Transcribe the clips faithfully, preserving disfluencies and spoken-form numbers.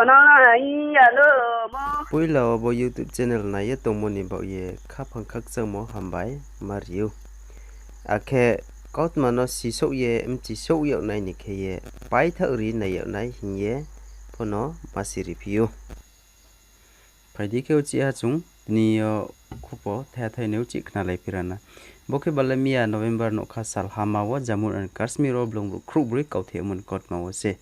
Nang nai ya no mo. Poila wo bo YouTube channel nai ye tongmo ni baoh ye khaphang khakchangmo hambai ma ri ou. Akhe kautma no sisouh ye mchisouh yag nai ni khe ye paithaoh ri nai yag nai hing ye pho no ma si ri phi ou. Phai di khe uchih ha chung tini yo khupo thaiha thai ni uchih khnalai phi ra na. Bo khe ba le miya November nougkha salhama wo Jammu and Kashmir wo blung brouh khrouhbroi kauthehmo ni kautma wo se.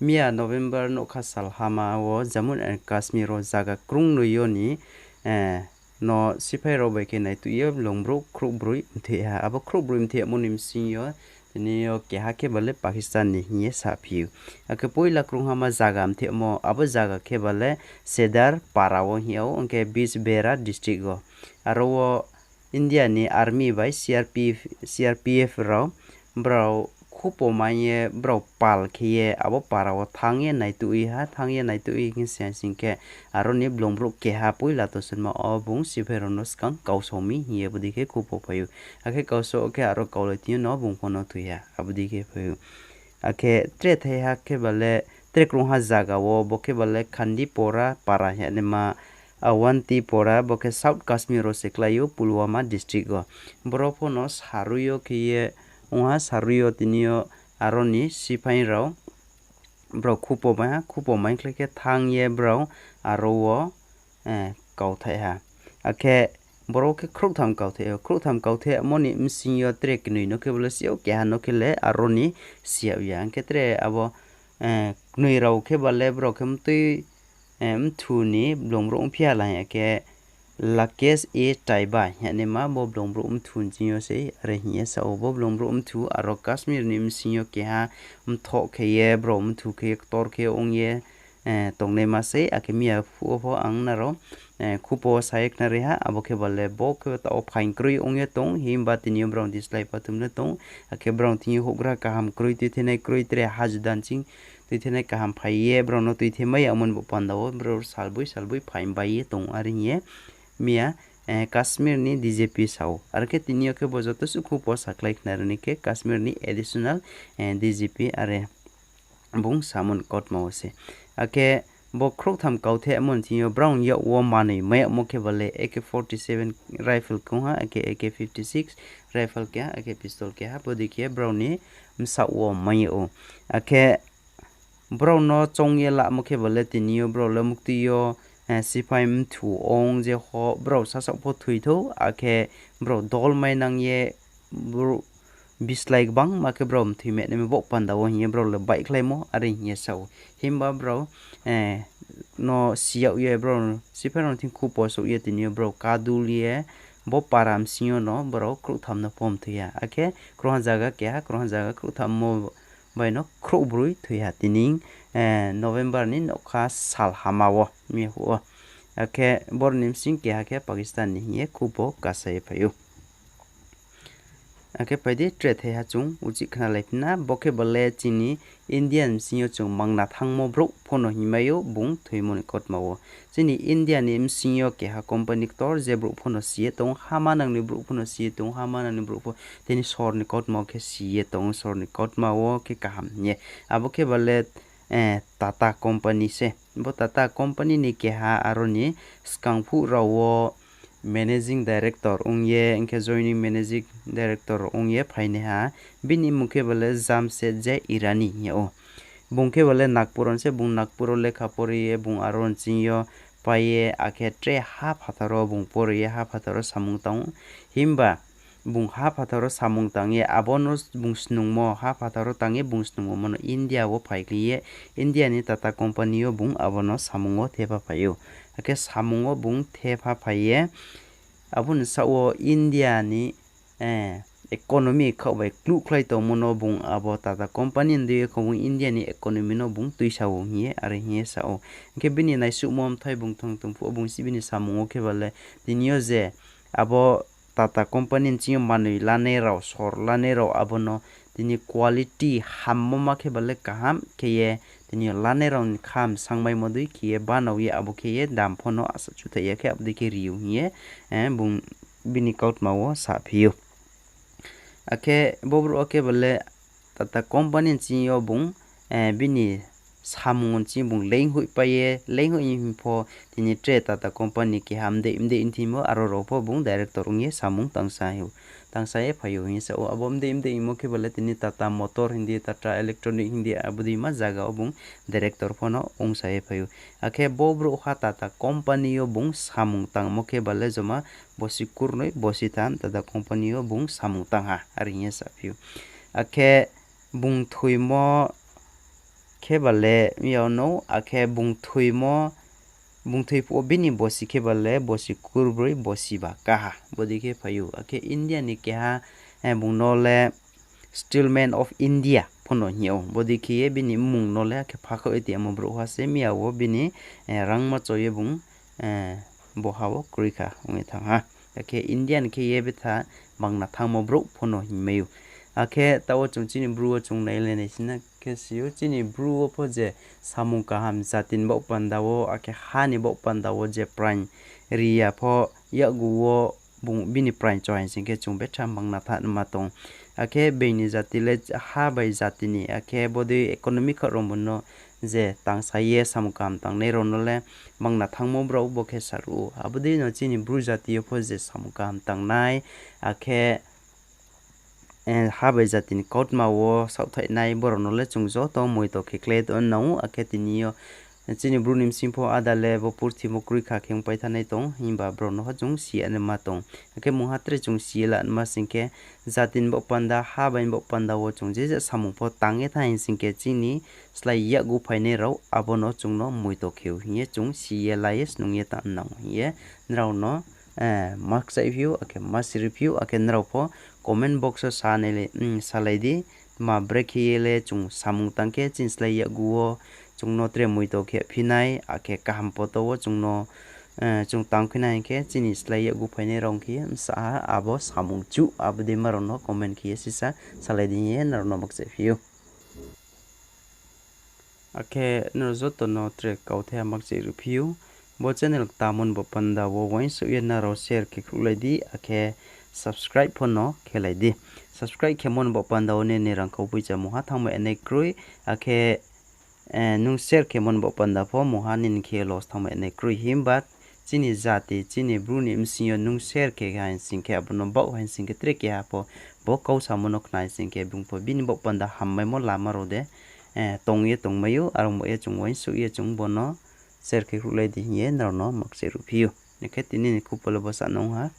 Miya November nougkha salhama wo Jammu and Kashmir wo zaga krungnoi yo ni, eh, no siphai rao bai khe naituh ye blung brouh khrouhbroi mthoi ha. Abo khrouhbroi mthoi yagmo ni bsing yo tini yo keha khe ba le Pakistan ni hing ye saphi ou. Akhe poila krunghama zaga mthoi yagmo, abo zaga khe ba le Sedar para wo hing yag ou, ong khe Bijbehara district wo. Aro wo India ni army bai C R P F, C R P F rao brao khupo mai ye brao pal khe ye abo para wo thanng ye naituh ha, thanng ye naituh khe se sing khe aro ni blung brouh keha poila tosunma wo bung siphai rao no skang kausao mi hing ye bodei khe khupo phai ou. Akhe kausao khe aro kaulai tini yo no bung pho no thoi ha, abo dei khe phai ou. Akhe tre thaiha khe ba le tre krungha zaga wo, bo khe ba le Khandipora para hing ye naima, Awantipora, bo khe South Kashmir wo se klái ou, Pulwama district wo. Boro pho no sarui yo khe ye, ong ha sarui yo tini yo aro ni siphai rao brao khupo mai ha, khupo mai khlai khe thanng ye brao aro wo, eh, kauthai ha. Akhe boro khe khrouhtham kauthai ou, khrouhtham kauthai yagmo ni bsing yo tre knoi no khe bo le si ou, keha no khe le aro ni si yag ya. Hing khe tre abo, eh, knoi rao khe ba le brao khe mtui, eh, mthu ni blung brouh ongphi ya la hing ya khe Lakesh A Taiba hing ye naima bo blung brouh mthu ni bsing yo sei, are hing ye sa ou. Bo blung brouh mthu aro Kashmir ni bsing yo keha mthoh khe ye, brao mthu khe ye, ktor khe ye ong ye, eh, tongnaima sei, akhe miya phuh wo pho ang nrao, eh, khupo sa ye khnari ha, abo khe ba le bo khe taoh wo phaing kroi ong ye tong, himba tini yo brao dislike pathum le tong, akhe brao thing yo houhgra kaham kroi, tuithenai kroi, tre hajuda nching tuithenai kaham phai ye, brao no tuithe mai ya ongmo ni bo panda wo, brao salboi salboi phaing bai ye tong, are hing ye miya, eh, Kashmir ni D G P sa ou. Are khe tini yo khe bo joto suh khupo sakhlai khnari ni khe Kashmir ni additional, eh, D G P are bung samo ni kautma wo se. Akhe bo khrouhtham kauthehmo ni thing yo brao ni yak wo manoi mai yagmo khe ba le A K forty seven rifle kong ha, akhe A K fifty six rifle keha, akhe pistol keha, bodei khe brao ni bsaoh wo mai yag ou. Akhe brao no choung ye lamo khe ba le tini yo brao le muktui yo, eh, siphai mthu ong je ho brao sasaoh pho thoi thou, akhe brao dol mai nang ye, br-, bislái gbangma khe brao mthoi mai nai mi bo panda wo hing ye brao le baihkhlaimo, are hing ye sa ou. Himba brao, eh, no si yag ye brao siphai rao ni thing khupo souh ye tini yo brao kadul ye bo para bsing yo no brao khrouhtham no pho mthoi ya. Akhe krungha zaga keha, krungha zaga khrouhtham mo bai no khrouhbroi thoi ha tini, eh, November ni nougkha salhama wo, mi phuh wo. Akhe boro ni bsing keha khe Pakistan ni hing ye khupo kasa ye phai ou. Akhe phai di tre thaiha chung uchih khnalai phi na, bo khe ba le chini India ni bsing yo chung mangna thanngmo brouh pho no hingmai ou bung thoimo ni kautma wo. Chini India ni bsing yo keha company ktor je brouh pho no si ye tong, ha manang ni brouh pho no si ye tong, ha manang ni brouh pho tini sor ni kautma wo khe si ye tong, sor ni kautma wo khe kaham hing ye. Abo khe ba le, eh, Tata company se. Bo Tata company ni keha aro ni skang phuh rao wo managing director ong ye, hing khe joining managing director ong ye phainaiha. Bini mmung khe ba le Jamshedji Irani hing yag ou. Bung khe ba le Nagpur wo se, bung Nagpur wo lekha pori ye, bung aro nching yo pai ye, akhe tre ha phathar wo bung pori ye, ha phathar wo samung tang ou. Himba bung ha phathar wo samung tang ye, abo no bung snungmo, ha phathar wo tang ye bung snungmo no India wo phaikhlai ye, India ni Tata company yo bung abo no samung wo thepha phai ou. Akhe samung wo bung thepha phai ye, abo ni saoh wo India ni, eh, economy khaoh bai kluhkhlai tongmo no bung abo Tata company ni dei ye kho bung India ni economy no bung tuisa ou hing ye, are hing ye sa ou. Hing khe bini naisuhmo mthai bung thang tong phuh wo bung si bini samung wo khe ba le tini yo je abo Tata company nching yo manoi lanai rao, sor lanai rao abo no tini quality hammo ma khe ba le kaham khe ye, tini yo lanai rao ni kham sangmaimo dei khe ye banao ye abo khe ye dam pho no asa chuthaih ya khe abo dei khe ri ou hing ye, eh, bung bini kautma wo saphi ou. Akhe bo brouh wo khe ba le Tata company nching yo bung, eh, bini samung chini bung leinghoihpai ye, leinghoih hing pho, tini tre Tata company keha mdei mdei thingmo aro rao pho bung director ong ye samung tangsa ou, tangsa ye phai ou hing ye sa ou. Abo mdei mdei hingmo khe ba le tini Tata Motor hing di, Tata Electronic hing di, abo dei ma zaga wo bung director pho no ongsa ye phai ou. Akhe bo brouhha Tata company yo bung samung tangmo khe ba le joma bosi kurnoi, bosi tham Tata company yo bung samung tang ha, are hing ye saphi ou. Akhe bung thoimo khe ba le, yag no, akhe bung thoimo, bung thoi phuh wo bini bosi khe ba le bosi kurbroi, bosi ba kaha, bodei khe phai ou. Akhe India ni keha, bung no le Steel Man of India pho no hing ou. Bodei khe ye bini mmung no le akhe phakhouh ye tongmo brouhha se, miya wo bini rangma cho ye bung bo ha wo kroi kha ong ye thanng ha. Akhe India ni khe ye betha bangna thanngmo brouh pho no hingmai ou. Akhe taoh wo chung chini Bru wo chung nailai nai sina khe si ou, chini Bru wo pho je samung kaham jati ni baoh panda wo, akhe ha ni baoh panda wo je praing ri ya pho, yakgu wo bung bini praing cho hai sing khe chung betha bangna thanng ma tong. Akhe being ni jati le ha bai jati ni, akhe bodei economy khaoh rao bo no je tangsa ye samung kaham tangnai rao no le bangna thanngmo brao bo khe saruh ou. Abo dei no chini Bru jati yo pho je samung kaham tangnai, akhe ha bai jati ni kautma wo saohthaihnai, brao no le chung joto moito khe klái tong nang ou. Akhe tini yo chini Bru ni bsing pho áda le bo purthimo kroi kha khe ongpai thanai tong, himba brao no pho chung si ya naima tong. Akhe mungha tre chung si ye la naima sing khe, jati ni baoh panda, ha bai ni baoh panda wo chung je je samung pho tang ye thanng hai sing khe, chini slái yakgu phainai rao abo no chung no moito khe ou hing ye chung si ye la ye snung ye tang nang ou hing ye nrao no ma kchaihphi ou, akhe ma siriphi ou, akhe nrao pho comment box wo sa nai le, salai di, tma brekhe ye le chung samung tang khe chini slái yakgu wo chung no tre moito khe phi nai, akhe kaham poto wo chung no chung tang khe nai hing khe chini slái yakgu phainai rao khe ye bsa ha abo samung chuh, abo dei ma rao no comment khe ye sisa salai di hing ye nrao no ma kchaihphi ou. Akhe nrao joto no tre kauthai ha ma kchaih ruhphi ou. Bo channel kta mo ni baoh panda wo uaingsouh ye nrao share khe khruhlai di, akhe subscribe pho no khelai di. Subscribe khemo ni baoh panda wo nini rangkhau poicha mungha thanngmai nai kroi, akhe nung share khemo ni baoh panda pho mungha nini khe loss thanngmai nai kroi. Himba chini jati, chini Bru ni bsing yo nung share khe hai sing khe, abo no baoh hai sing khe tre keha pho bo kau samo no khna hai sing khe, bung pho bini baoh panda hammaimo lama rao de tong ye tongmai ou, are ong baoh ye chung uaingsouh ye chung bo no share khe khruhlai di hing ye nrao no ma kchaih ruhphi ou. Akhe tini ni khupo le bo sa nung ha.